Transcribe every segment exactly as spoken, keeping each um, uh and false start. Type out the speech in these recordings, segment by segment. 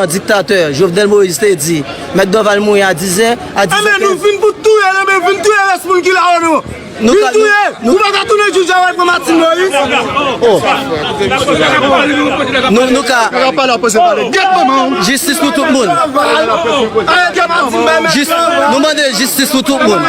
Yon diktatè, Jovenel Moïse te di, Mèt Dorval mouri a dizè, a dizè kèz. Enben, nou vin pou touye l, enben, vin touye rès moun ki la yo, nou. Vin touye! Nou pa ka tounen jij la, w al pran Martine Moïse. Oh. Nou, nou ka. Jistis pou tout moun. Jis-, nou mande jistis pou tout moun.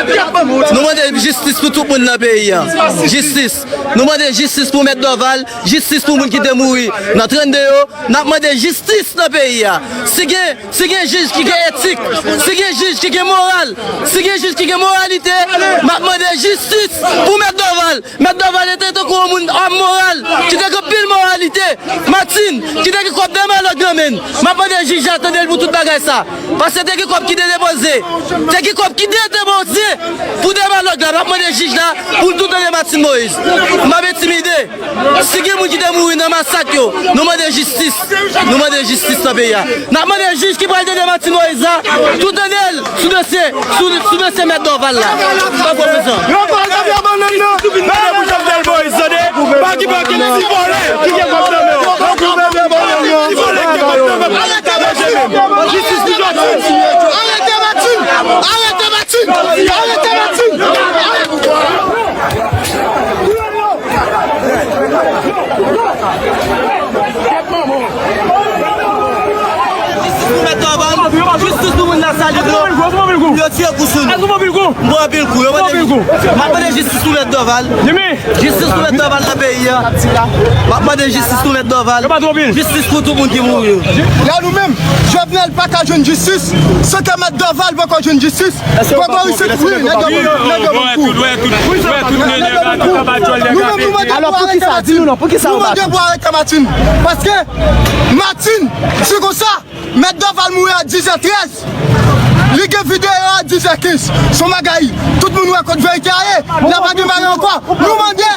Nou mande jistis pou tout moun nan peyi a. Jistis. Nou mande jistis pou Mèt Dorval, jistis pou moun ki te mouri nan trannde yo. N ap mande jistis nan peyi a. Si gen, si gen jij ki gen etik, si gen jij ki gen moral, si gen jij ki gen moralite, m ap mande jistis pou Mèt Dorval. Mèt Dorval te tankou yon moun, òm moral, ki te gen anpil moralite. Martine, ki te gen kòb Dermalog nan men l. M ap mande jij la tande l pou tout bagay sa. Paske te gen kòb ki te depoze. Te gen kòb ki te depoze pou Dermalog la. M ap mande jij la pou l tou tande Martine Moïse. M ap entimide. Si gen moun ki te mouri nan masak yo, nou mande jistis. Nou mande jistis nan peyi a. N ap mande jij ki pral tande Martine Moïse la, tou tande l sou dosye, sou, sou dosye Mèt Dorval la. Pa pran prizon. Yo pa tande bannann nan. Tande pou Jovenel Moïse, tande. Pa ki, pa ki ti vòlè. Ki gen kòb nan men yo. Ti vòlè ki gen kòb nan men yo. Jistis pou Jovenel. Arete Martine! Arete Martine! Arete Martine! Jistis pou Mèt Dorval, jistis pou moun nan Saline yo. Yo tire kou sou nou. M pran anpil kou, yo mande, m ap mande jistis pou Mèt Dorval. Jistis pou Mèt Dorval nan peyi a. M ap mande jistis pou Mèt Dorval. Jistis pou tout moun ki mouri yo. La nou menm, Jovenel pa ka jwenn jistis, se ke Mèt Dorval poko jwenn jistis. Poko isit, wi, nèg yo, nèg yo ban kou. Nèg yo ban kou. Nou menm, nou mande pou arete Martine. Nou mande pou arete Martine. Paske Martine, se konsa, Mèt Dorval mouri a dizè trèz. Li gen videyo a dizè kenz. Se yon bagay, tout moun wè kot verite a ye. La pa gen bagay ankò. Nou mande,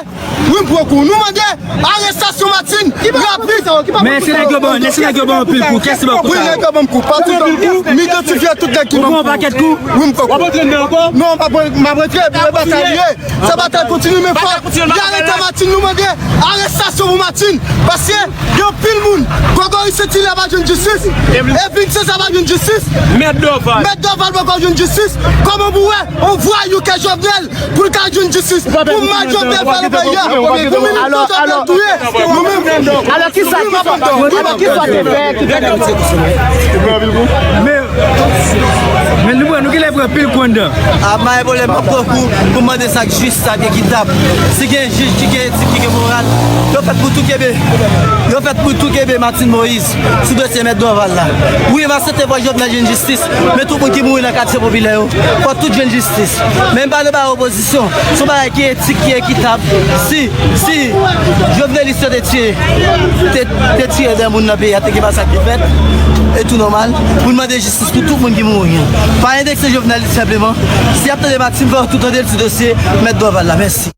wi, m pran kou. Nou mande arestasyon Martine rapid. Men se nèg yo ban, se nèg yo ban anpil kou. Kiyès ki ban kou sa yo? Wi, nèg yo ban m kou. Pa tout ban m kou. M idantifye tout nèg ki ban m kou. Ou pran yon pakèt kou? Wi, m pran kou. W ap antre anndan ankò? Non, m ap, m ap rantre, men batay ye. Se batay kontinye, men fò y arete Martine, nou mande arestasyon pou Martine. Paske gen anpil moun, Gregory Saint-Hilaire pa jwenn jistis, Evelyne César pa jwenn jistis, Mèt Dorval, Mèt Dorval poko jwenn jistis. Kòman pou wè yon vwayou ke Jovenel pou l ka jwenn jistis? Pou mal Jovenel fè nan peyi a, pou minit Jovenel touye, nou menm. Alò, kisa, kisa, alò, kisa w te fè ki fè nèg yo tire kou sou nou? Men, men nou, nou genlè pran pil kou anndan. A, m pa gen pwoblèm, m ap pran kou pou m mande sa k jis, sa k ekitab. Si gen jij ki gen etik, ki gen moral, yo fèt pou tou kenbe, yo fèt pou tou kenbe Martine Moïse sou dosye Mèt Dorval la. Wi, m aksepte fò Jovenel jwenn jistis, men tout moun ki mouri nan katye popilè yo, fò tout jwenn jistis. Men m pa nan ba opozisyon, se yon bagay ki etik, ki ekitab. Si, si Jovenelis yo te tiye, te, te tiye de moun nan peyi a, te gen masak ki fèt, e tou nòmal pou n mande jistis pou tout moun ki mouri. Pa endekse Jovenel, senpleman. Si y ap tande Martine, fò yo tou tande l sou dosye Mèt Dorval la. Mèsi.